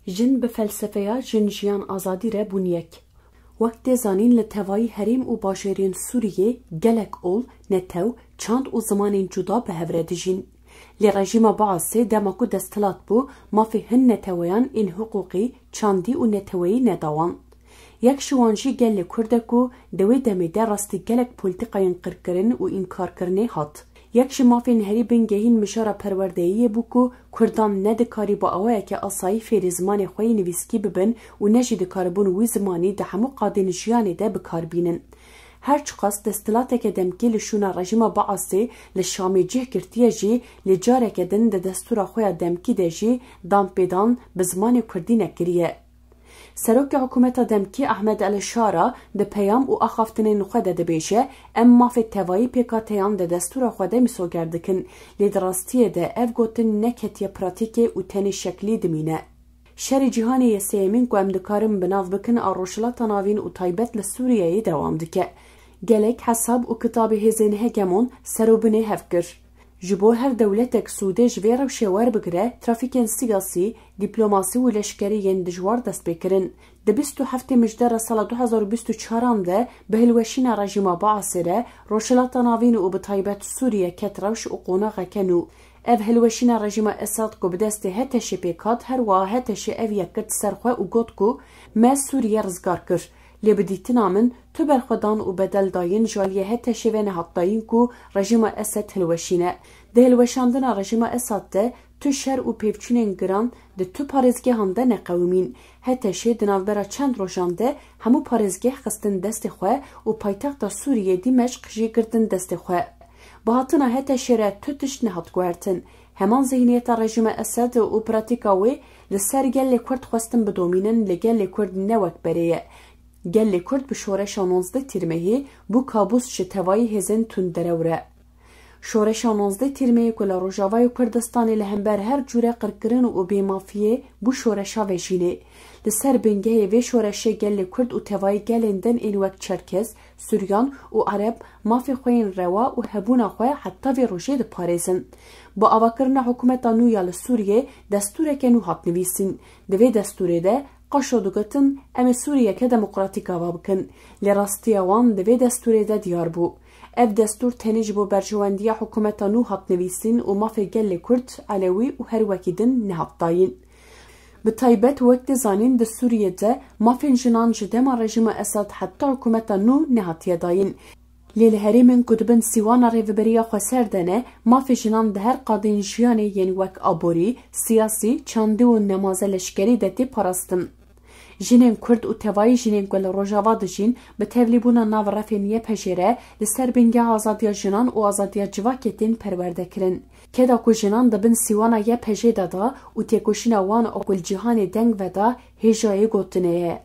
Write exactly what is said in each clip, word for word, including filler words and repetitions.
Jin bi felsefeya jin, jiyan, azadî re bûn yek. Wek tê zanîn, li tevayî herêm û bajêrên Sûriyê gelek ol, netew, çand û zimanên cuda bi hev re dijîn. Lê rejîma Baasê dema ku desthilat bû, mafê hin neteweyan ên hiqûqî, çandî û neteweyî neda wan. Yek ji wan jî gelê Kurd e ku di wê demê de rastî gelek polîtîkayên qirkirin û înkarkirinê hat. Yek ji mafên herî bingehîn mijara perwerdeyiyê bû ku Kurdan nedikarî bi awayeke asayî fêrî zimanê xwe yê nivîskî bibin û ne jî dikaribûn wî zimanî di hemû qadên jiyanê de bi kar bînin. Her çiqas desthilateke demkî li şûna rejîma Baasê li Şamê cih girtiye jî, lê careke din di destûra xwe ya demkî de jî danpêdan bi zimanê kurdî nekiriye. Serokê hikûmeta demkî Ahmed El Şara di peyam û axaftinên xwe de dibêje, em mafê tevayî pêkhateyan di destûra xwe de misoger dikin, lê di rastiyê de ev gotin neketiye pratîkê û tenê şeklî dimîne. Şerê cîhanê yê sêyemîn ku em dikarin bi nav bikin a Rojhilata Navîn û taybet li Sûriyeyê dewam dike. Gelek hesab û kitabê hêzên hegemon ser û binê hev kir. Ji bo her dewletek sûdê ji vê rewşê werbigire, trafîkên siyasî, dîplomasî û leşkerî yên dijwar dest pê kirin. Di bîst û heftê Mijdera sala du hezar û bîst û çaran de bi hilweşîna rejîma Baasê re Rojhilata Navîn û bi taybet Sûriye ket rewş û qonaxeke nû. Ev hilweşîna rejîma Esad ku bi destê HTŞê pêk hat, her wiha HTŞê ev yek girt ser xwe û got ku me Sûriye rizgar kir. Lê bi dîtina min tu berxwedan û bedel dayîn ji aliyê HTŞê ve nehat dayîn ku rejîma Esed hilweşîne. Di hilweşandina rejîma Esad de tu şer û pêvçûnên giran di tu parêzgehan de neqewimîn. HTŞê di navbera çend rojan de hemû parêzgeh xistin destê xwe û paytexta Sûriyê Dîmeşq jî girtin destê xwe. Bi hatina HTŞê re tu tişt nehat guhertin. Heman zihniyeta rejîma Esed û pratîka wê li ser gelê Kurd xwestin bidomînin, lê gelê Kurd ne wek berê ye. Gelê Kurd bi şoreşa nonzdeh Tîrmehê bû kabûs ji tevayî hêzên tundderew re. Şoreşa nonzdeh Tîrmehê ku li Rojavayê Kurdistanê li hember her cûre qirkirin û bêmafiyê bû şoreşa vejînê. Li ser bingehê vê şoreşê gelê Kurd û tevayî gelên din ên wek Çerkez, Suryan û Ereb mafê xwe yên rewa û hebûna xwe heta vê rojê diparêzin. Bi avakirina hikûmeta nû ya li Sûriyê destûreke nû hat nivîsîn. Di vê destûrê de qaşo digotin, em ê Sûriyeke demokratîk ava bikin. Lê rastiya wan di vê destûrê de diyar bû. Ev destûr tenê ji bo berjewendiya hikûmeta nû hat nivîsîn û mafê gelê Kurd, Elewî û her wekî din nehat dayîn. Bi taybet wek tê zanîn di Sûriyê de mafên jinan ji dema rejîma Esad heta hikûmeta nû nehatiye dayîn. Lê li herêmên ku di bin sîwana Rêveberiya Xweser de ne, mafê jinan di her qadên jiyanê yên wek aborî, siyasî, çandî û nemaze leşkerî de tê parastin. Jinên Kurd û tevayî jinên ku li Rojava dijîn, bi tevlîbûna nav refên Y P J re li ser bingeha azadiya jinan û azadiya civakê tên perwerde kirin. Keda ku jinan di bin sîwana Y P J de da û têkoşîna wan a ku li cîhanê deng veda, hêjayê gotinê ye.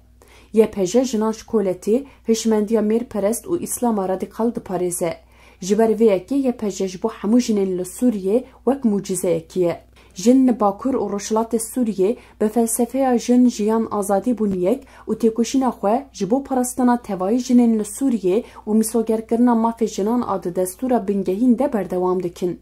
Y P J jinan ji koletî, hişmendiya mêrperest û îslama radîkal diparêze. Ji ber vê yekê Y P J ji bo hemû jinên li Sûriyê wek mucîzeyekî ye. Jin li Bakur û Rojhilatê Sûriyê bi felsefeya jin, jiyan, azadî bûn yek û têkoşîna xwe ji bo parastina tevayî jinên li Sûriyê û misogerkirina mafê jinan a di destûra bingehîn de berdewam dikin.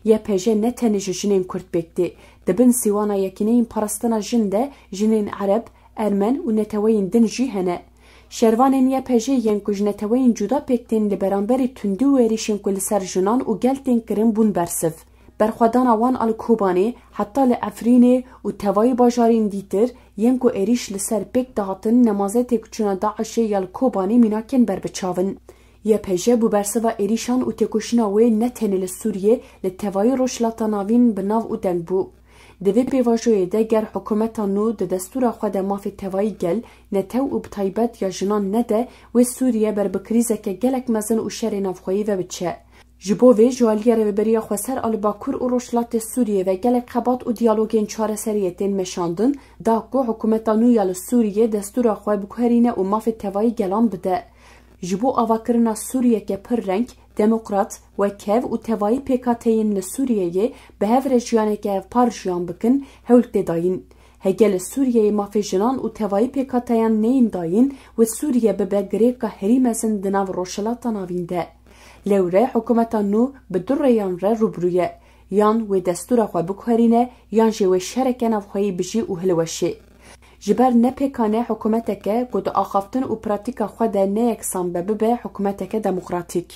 Y P J ne tenê ji jinên Kurd pêk tê. Di bin sîwana Yekîneyên Parastina Jin de jinên Ereb, Ermen û neteweyên din jî hene. Şervanên Y P J yên ku ji neteweyên cuda pêk tên li beramberî tundî û êrîşên ku li ser jinan û gel tên kirin bûn bersiv. Berxwedana wan a li Kobanê, heta li Efrînê û tevayî bajarên dîtir yên ku êrîş li ser pêk dihatin, nemaze têkçûna DAIŞê ya li Kobanê mînakên berbiçav in. Y P J bû bersiva êrîşan û têkoşîna wê ne tenê li Sûriyê, li tevayî Rojhilata Navîn bi nav û deng bû. Di vê pêvajoyê de ger hikûmeta nû di destûra xwe de mafê tevayî gel, netew û bi taybet ya jinan nede, wê Sûriye ber bi krîzeke gelek mezin û şerê navxweyî ve biçe. Ji bo vê ji aliyê Rêveberiya Xweser a li Bakur û Rojhilatê Sûriyê ve gelek xebat û diyalogên çareseriyê tên meşandin, da ku hikûmeta nû ya li Sûriyê destûra xwe biguherîne û mafê tevayî gelan bide. Ji bo avakirina Sûriyeke pir reng, demokrat, wekhev û tevayî pêkhateyên li Sûriyeyê bi hev re jiyaneke hevpar jiyan bikin, hewl tê dayîn. Heke li Sûriyeyê mafê jinan û tevayî pêkhateyan neyên dayîn, wê Sûriye bibe girêka herî mezin di nav Rojhilata Navîn de. Lewre hikûmeta nû bi du rêyan re rûbirû ye. Yan wê destûra xwe biguherîne, yan jî wê şereke navxweyî bijî û hilweşê. Ji ber ne pêkan e hikûmeteke ku di axaftin û pratîka xwe de ne yeksan be bibe hikûmeteke demokratîk.